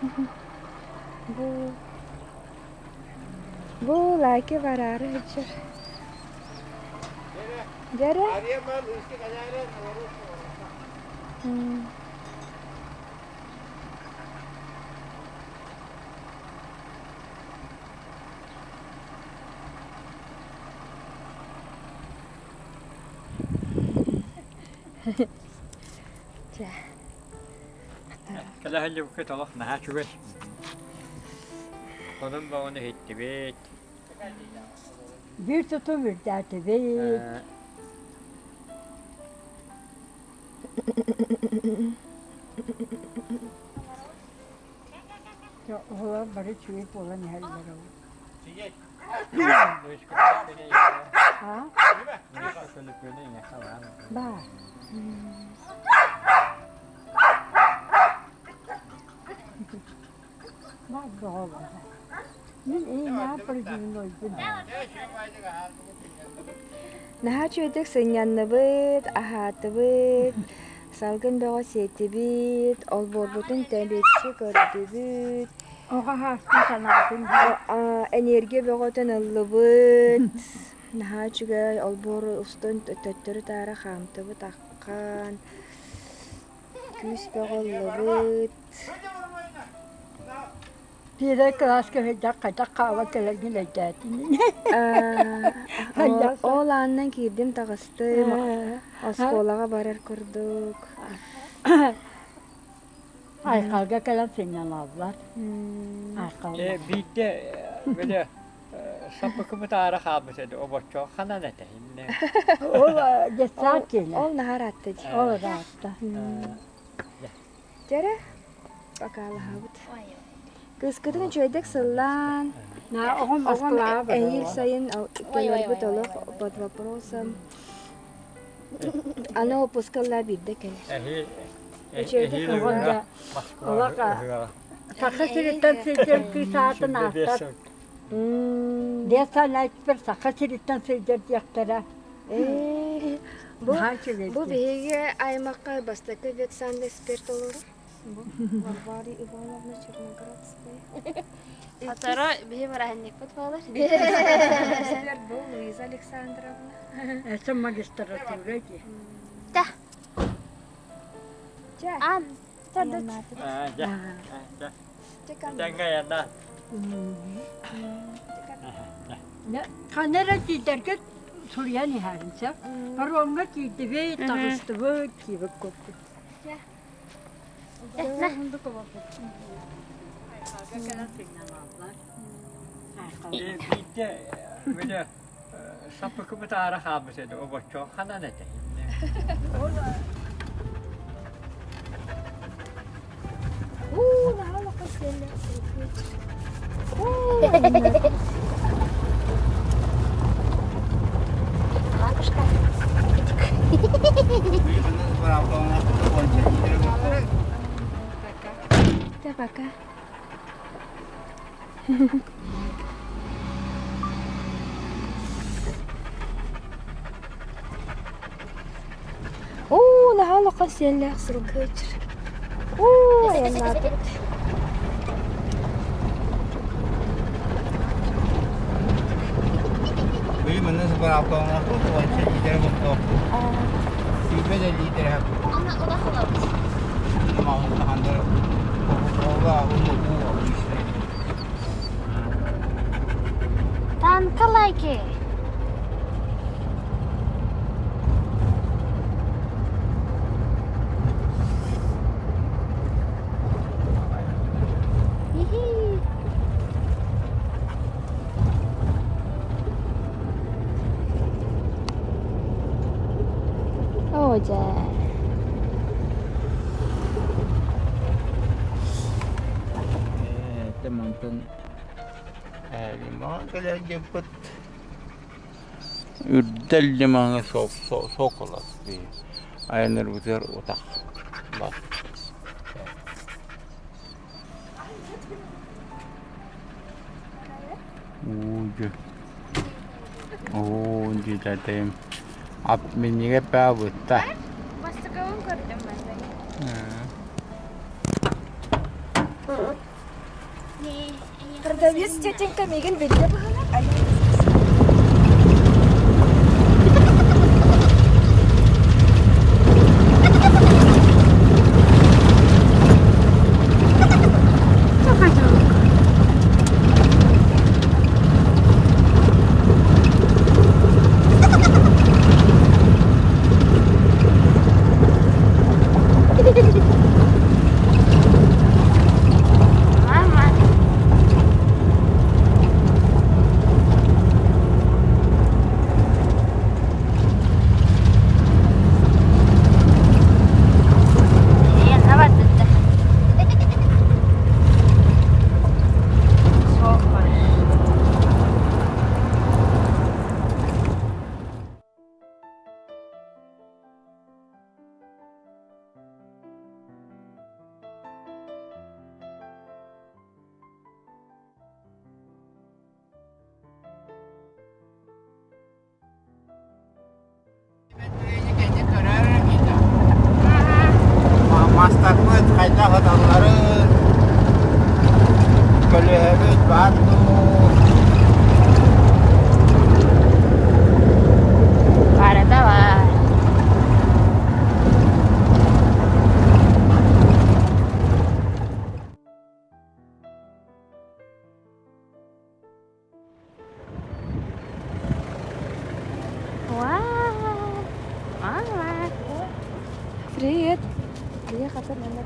Бу бу лайки бараары сылдьар. Дьэрэ? Чэ. Кэлэ сылдьыбыккыт олох наһаа үчүгэй. Онон баҕаны иһиттибит. Биир тутум үрдээтибит. Оҕолор бары үчүгэй буолан иһэллэр ол. Баар. Баар бөҕө буолла. Мин эйнаа продвинойбун. Наһаа үчүгэйдик сынньанныбыт, аһаатыбыт, салгын бөҕө сиэтибит, олбуорбутун тэличчи көрдүбүт. Оҕо аһаастын санаатын Энергия бөҕөтүн ыллыбыт. Наһаа үчүгэй олбуор устун төттөрү-таары хаамтыбыт аххан. Күүс бөҕө ыллыбыт. Первый кылааска сылдьан хайдах хаалан кэлэргин өйдөөтүм. Ол аанынан киирдим таҕыстым. Оскуолаҕа барар курдук. Айхалга кэлэн сынньаналлар. Айхалга. Биирдэ били саппыкыбыт аара хаалбыт этэ, обоччо ханан этэ инне. Ол детсад киэнэ. Ол наһаа ыраатта дии. Ол ыраатта. Дьэрэ, покалаһабыт. Кыыскытын үчүгэйдик сыллаан, Оҕом оҕом эһиил сайын кэлэрбит олох под вопросом. Аны опускаллаа биирдэ кэлэр. Үчүгэйдик Саха сириттэн сылдьар кыыс аатын ааттар. Десан айтпыр Саха сириттэн сылдьар диэхтэрэ. Бу бу биһиги аймахха бастакы ветсанэксперт олорор. Бу Варвара Ивановна Черноградская. Сотору биһи бырааһынньыкпыт буолар. Эксперт бу Луиза Александровна. Это магистратура дии. Да. Чэ. Ан, Тэҥҥэ Ханна эрэ тиийдэргэ суруйан иһэрин сөп. Паромҥа киирдибит, таҕыстыбыт, киирбит курдук. Биирдэ били саппыкыбыт аара хаалбыт этэ, обоччо ханан этэ Уу, наһаа улахан сиэллээх Ладушка. Да пока. Уу, наһаа улахан сиэллээх сылгы Уу, айаннаатыбыт. Танка лайки. Хи-хи. Оо дьэ. Үрдэл лимаҥҥа соколов айаннарбытыгар утах баар. Уу дьэ ап минньигэ паабытта. Бастакыбын көрдүм Продавец тетенька миигин биллэ быһыылаах. Мама. Мастарбыт хайдах ыталларын, көлүөһэбит баар дуу? Барыта баар. Вау! Мама! Привет! Мне хотя бы на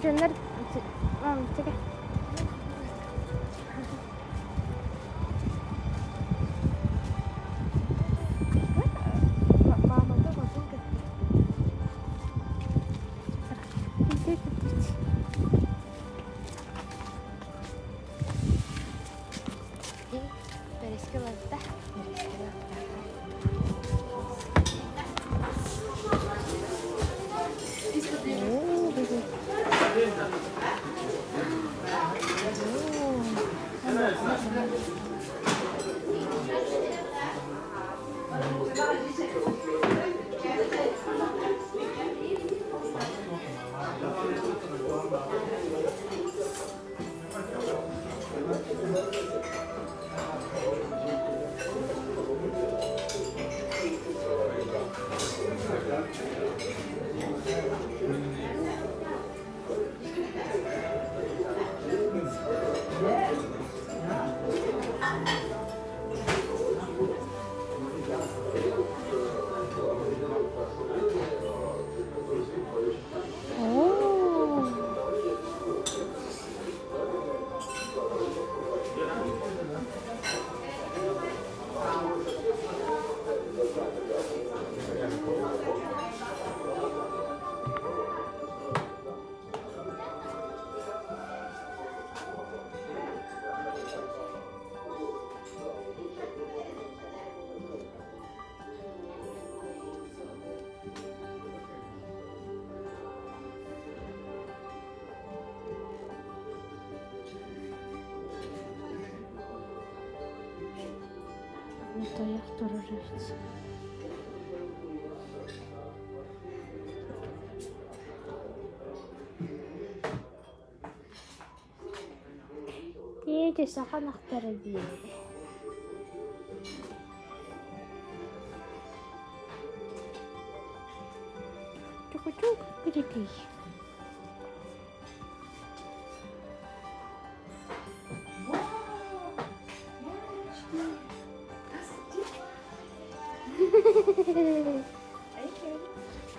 Дьоннор чэкэ. Мамата хотун кытта. Бэрэски ыларда. Тайах турар эбит. Ийэтэ саха ынахтара диэри. Чукучук кирикий.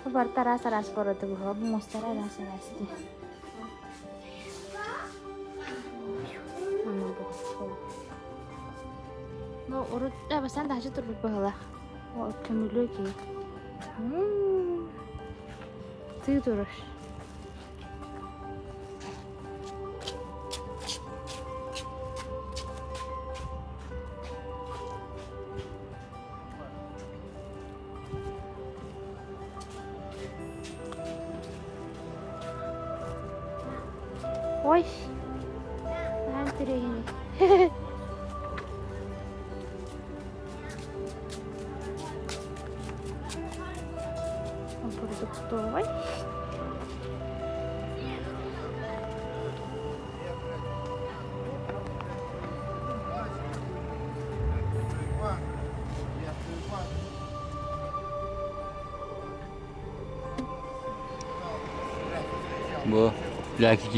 Барыта араас-араас бородугуһа, муостара араас-араас дии. Ну, урут бастаан таһыччы турбут быһыылаах. Көмүлүө киһи. Тыы турар. Ой, наһаа интэриэһинэй. Ол курдук остолобуой. Бу лээки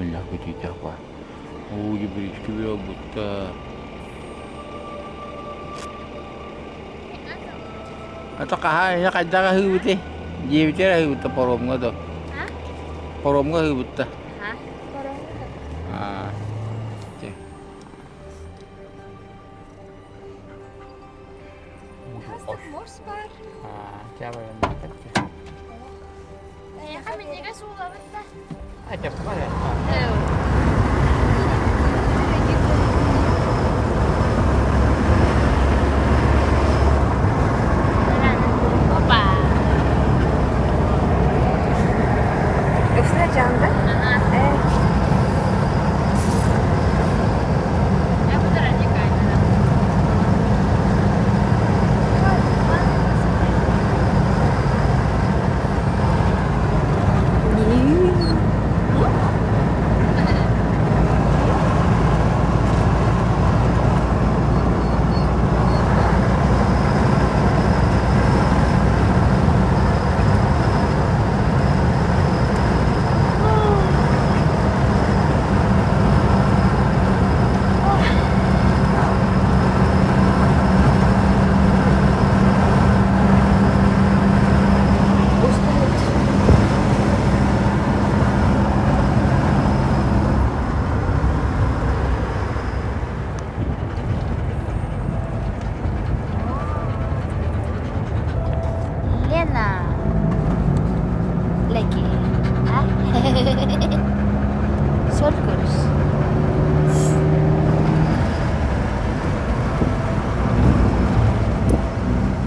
Лээки бар. Уу дьибирички буолбуттар. Ата хаһаа хайдах аһыыбыты? Дьиэбитигэр аһыыбытта паромҥа да. Паромҥа аһыыбытта. Аа. Морс бар. Эйиэхэ минньигэс уулабыт да? Опа! Өссө дьаанда? Э. Лена. Леки. Сөргүр.